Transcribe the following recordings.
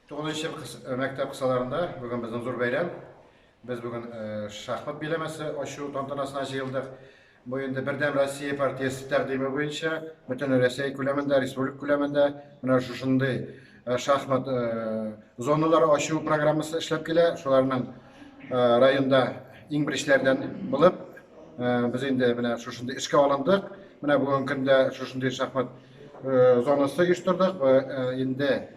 Тугызынчы мәктәп кысаларында бүген безнең зур бәйрәм. Без бүген шахмат биләмәсе ачу тантанасына җыелдык. Бу инде Бердәм Россия партиясе тәкъдиме буенча бөтен Рәсәй күләмендә, республика күләмендә менә шушындый шахмат зоналары ачу программасы эшләп килә. Шуларның районда иң беренчеләрдән булып без инде менә шушындый эшкә алындык. Менә бүгенге көндә шушындый шахмат зонасы оештырдык. Инде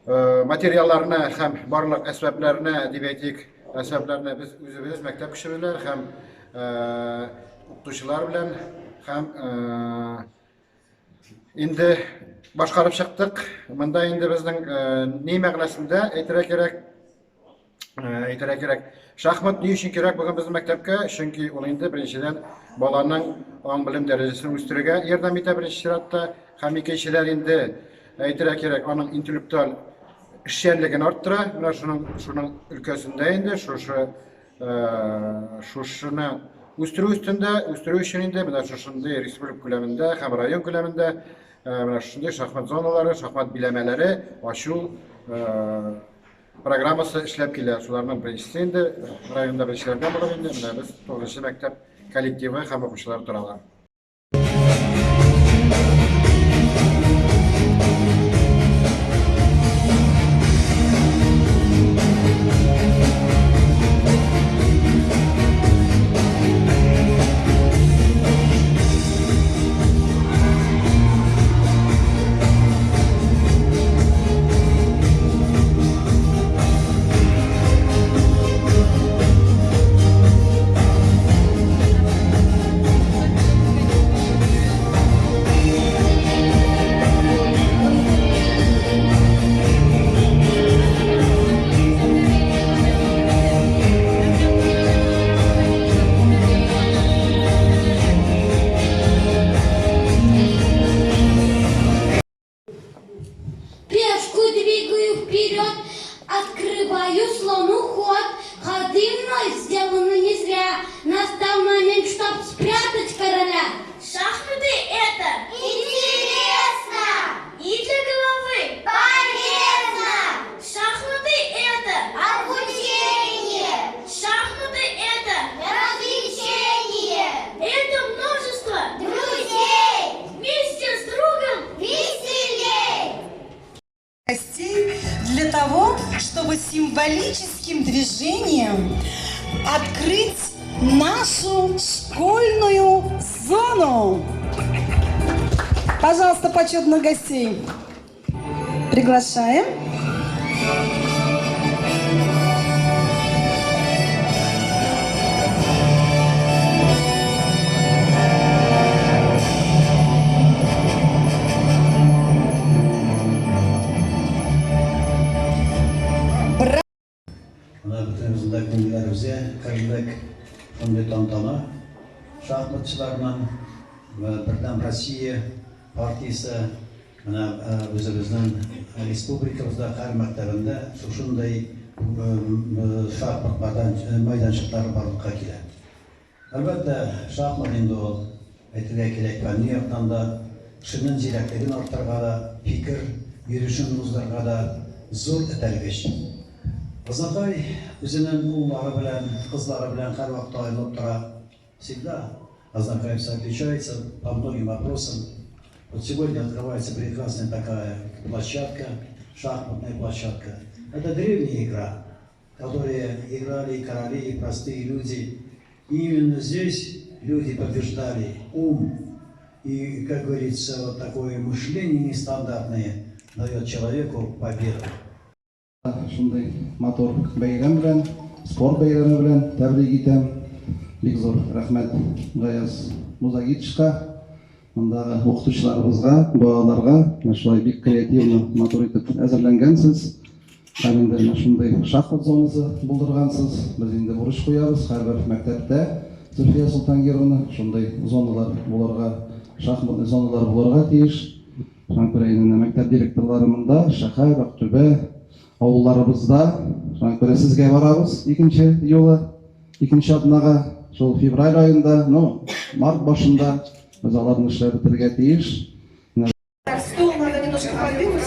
материалларны һәм барлык әсбапларны, дип әйтик, әсбапларны без үзебез мәктәп көче белән һәм укытучылар белән һәм инде башкарып чыктык. Монда инде безнең ни мәгънәсендә әйтергә кирәк, Әйтергә кирәк, шахмат ни өчен кирәк бүген безнең мәктәпкә? Чөнки ул инде беренчедән баланың аң-белем дәрәҗәсен үстерергә ярдәм итә беренче чиратта, һәм икенчедән инде әйтергә кирәк, аның интеллектуаль эшчәнлеген арттыра. Менә шуның шуның өлкәсендә инде шушы шушыны үстерү өстендә, үстерү өчен инде менә шушындый республика күләмендә һәм район күләмендә менә шушындый шахмат зоналары, шахмат биләмәләре ачу программасы эшләп килә. Шуларның беренчесе инде районда беренчеләрдән булып инде менә без 9 мәктәп коллективы һәм укучылар торалар. Пешку двигаю вперед, открываю слону ход. Ходы мной сделаны не зря. Настал момент, чтоб спрятать короля. Шахматы это интересно и для головы полезно. Шахматы это обучение. Шахматы это развлечение. Это множество друзей. Вместе с другом веселей. Гостей для того, чтобы символическим движением открыть нашу школьную зону. Пожалуйста, почетных гостей приглашаем. Менә бөтенебезнең дә күңелләребезгә керерлек шундый тантана. Шахматчыларның Бердәм Россия партиясе менә үзебезнең республикабызда һәр мәктәбендә шушындый шахмат мәйданчыклары барлыкка килә. Әлбәттә, шахмат инде ул, әйтергә кирәк, фәнни яктан да, кешенең зирәклеген арттырырга да, фикер йөрешен уздырырга да зур этәргеч. Азнакай үзенең уллары белән, кызлары белән һәрвакытта аерылып тора. Всегда Азнакаевцы отличаются по многим вопросам. Вот сегодня открывается прекрасная такая площадка, шахматная площадка. Это древняя игра, которые играли и короли, и простые люди. И именно здесь люди побеждали ум. И, как говорится, вот такое мышление нестандартное дает человеку победу. Шундый матур бәйрәм белән, спорт бәйрәме белән тәбрик итәм. Бик зур рәхмәт Гаяз Музагитовичка, мондагы укытучыларыбызга, балаларга. Менә шулай бик креативно, матур итеп әзерләнгәнсез. Һәм инде менә шундый шахмат зонасы булдыргансыз. Без инде бурыч куябыз һәрбер мәктәптә, Зөлфия Солтангировна, шундый зоналар булырга, шахматный зоналар булырга тиеш. Шуңа күрә инде менә мәктәп директорлары монда, шәһәр, Актүбә авылларыбызда. Шуңа күрә сезгә барабыз икенче юлы, икенче атнага, шул февраль аенда, ну, март башында без аларны эшләп бетерергә тиеш. Стол надо немножко. Немножко подвинусь.